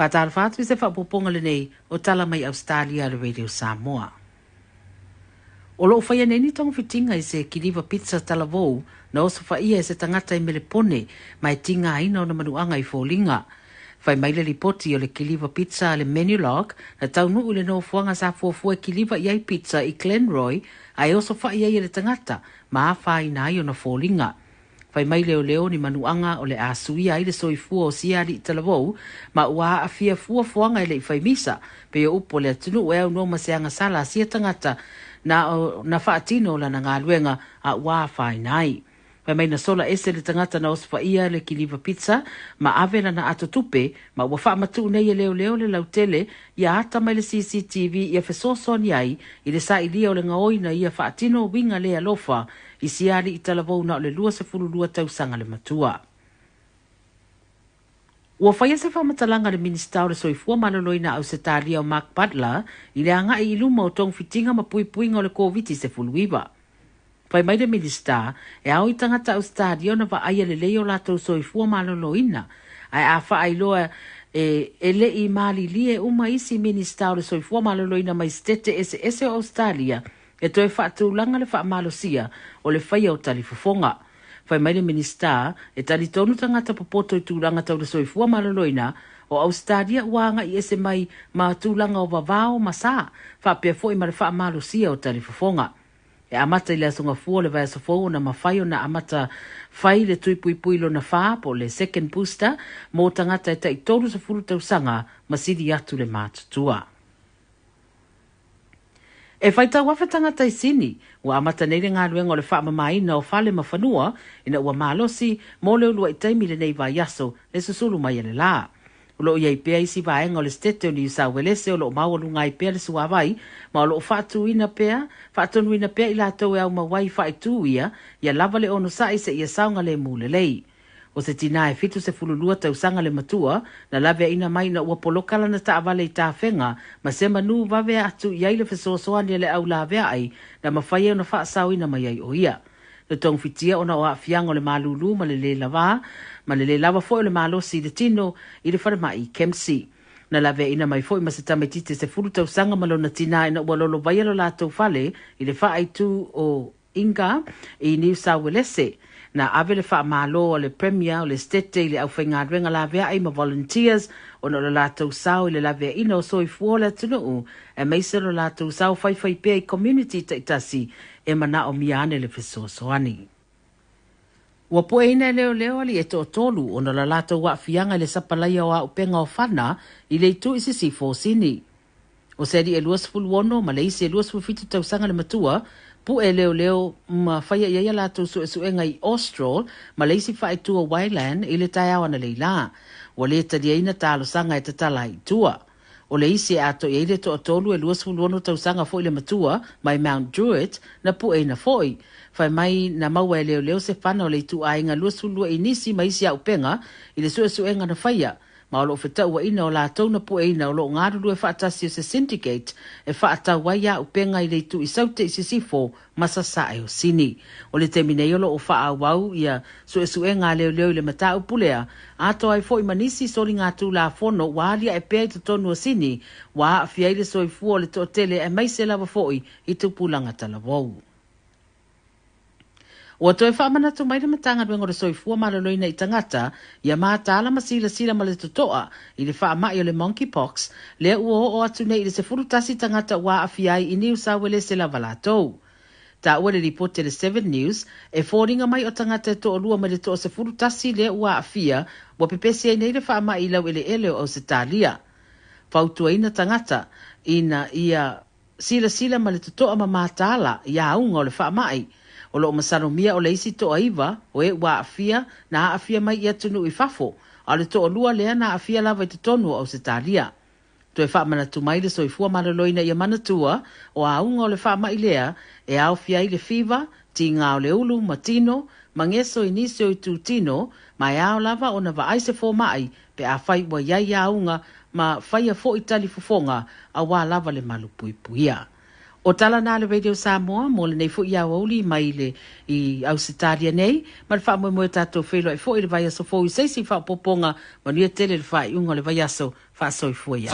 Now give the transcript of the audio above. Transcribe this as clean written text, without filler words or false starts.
Faatalofa atu i se faaopoopoga lenei o Tala Mai Ausetalia a le Radio Samoa. O lo o faia nei ni togafitiga i se kiliva pizza talavou na osofaia e se tagata i Melepone ma e tigaina ona manuaga i foliga. Fai mai le lipoti o le kiliva pizza a le Menulog na taunuu i le nofoaga sa fuafua e kiliva i ai pizza i Glenroy ae osofai ai e le tagata ma afaina ai ona foliga. Fai mai leoleo ni manuaga o le a suia ai le soifua o sia alii talavou ma ua aafia fuafuaga e le i fai misa pei o upu a le atunuu e aunoa ma se agasala a sia tagata na o na faatino lana galuega a ua afaina ai. Fai mai na sola ese le tagata na osofaia le kiliva pizza ma ave lana ato tupe ma ua faamatuu nei e leoleo le lautele ia ata mai le CCTV ia fesoasoani ai i le sailia o le gaoi na ia faatino uiga le alofa i sia alii talavou na o le 22 tausaga le matua. Ua faia se faamatalaga a le Minisita o le Soifua Maloloina Ausetalia o Mark Butler i le agai i luma o togafitiga ma puipuiga o le Koviti-19. Fai mai le Minisita, e ao i tagata Ausetalia ona vaaia lelei o latou soifua maloloina, ae a faailoa e e le i malilie uma isi Minisita o le Soifua Maloloina mai setete eseese o Ausetalia e toe faatulaga le faamalosia o le faia o talifofoga. Fai mai le Minisita, e talitonu tagata popoto i tulaga tau le soifua maloloina o Ausetalia ua agai ese mai ma tulaga o vavao ma sa, faapea foi ma le faamalosia o talifofoga. E amata i le Aso Gafua o le vaiaso fou ona mafai ona amata fai le tui puipui lona fa po o le second booster mo tagata e tai 30 tausaga ma sili atu le matutua. E faitau afe tagata i Sini, ua amata nei le galuega o le faamamaina o fale ma fanua ina ua malosi mo le uluai taimi lenei vaiaso le susulu mai a le la. O lo o i ai pea isi vaega o le setete o Niu Sauelese o lo o maualuga ai pea le suavai ma o lo o faatuina pea, faatonuina pea i latou e aumau ai faaitu ia, ia lava le onosai seia saogalemu lelei. O se tinā e 72 tausaga le matua, na laveaina mai ina ua poloka lana taavale i tafega ma se manu vave atu i ai le fesoasoani a le au laveai na mafai ai ona faasaoina mai ai o ia. Na togafitia ona o aafiaga o le malūlū ma le lē lavā ma le lē lava foi o le malosi i le tino i le falemai i Kempsey. Na laveaina mai foi ma se tamaitiiti e 10 tausaga ma lona tinā ina ua lolovaia lo latou fale i le faaitu o Inga i Niu Sauelese. Na ave le faamalo a le Premier o le Setete i le aufaigaluega laveai ma volunteers ona o le latou sao i le laveaina o soifua o le atunuu aemaise o le latou sao faifai pea i community taitasi e manaomia ane le fesoasoani. Ua pueina e leoleo alii e toatolu ona o le latou aafiaga i le sapalaia o auupega o fana i le itu i sisifo o Sini. O se alii e 26 ma le isi e 27 tausaga le matua, pue e leoleo ma faia i ai a latou suesuega i Austral ma le isi faaitu o Wayland i le taeao analeila. Ua le taliaina talosaga e tatala ai i tua. O le isi e ato i ai le toatolu e 26 tausaga foi le matua mai Mount Druitt na pueina foi. Fai mai na maua e leoleo se fana o le ituaiga 22 inisi ma isi auupega i le suesuega na faia, ma o lo o fetauaina o latou na pueina o lo o galulue faatasi o se syndicate e faatau ai auupega i le itu i Saute i sisifo ma sasae o Sini. O le taimi nei o lo o faaauau ia suesuega a leoleo i le mataupu lea, atoa ai foi ma nisi soligatulafono ua aliae pea i totonu o Sini ua aafia ai le soifua o le toatele aemaise lava foi i tupulaga talavou. Ua toe faamanatu mai le Matagaluega o le Soifua Maloloina i tagata ia mataala ma silasila ma le totoa i le faamai o le monkeypox lea ua oo atu nei i le 11 tagata ua aafia ai i Niu Sauelese lava latou. Taua le lipoti a le 7 News e foliga mai o tagata e toalua mai le toa 11 lea ua aafia ua pepesi ai nei le faamai i laueleele o Ausetalia. Fautuaina tagata ina ia silasila ma le totoa ma mataala i auga o le faamai. O lo o masalomia o le isi toaiva o e ua aafia na aafia mai i atunuu i fafo, a o le toalua lea na aafia lava i totonu o Ausetalia. Toe faamanatu mai le Soifua Maloloina ia manatua o auga o le faamai lea e aofia ai le fiva, tiga o le ulu ma tino, mageso i nisi o itu tino, ma e ao lava ona vaai se fomai pe afai ua i ai auga ma faia foi talifofoga auā lava le malupuipuia. O tala na le Radio Samoa mo lenei fo'i aoauli mai le i Ausetalia nei, ma le faamoemoe tatou feiloai foi i le vaiaso fou i se isi faaopoopoga. Manuia tele le faaiuga o le vaiaso. Faasoifua ia.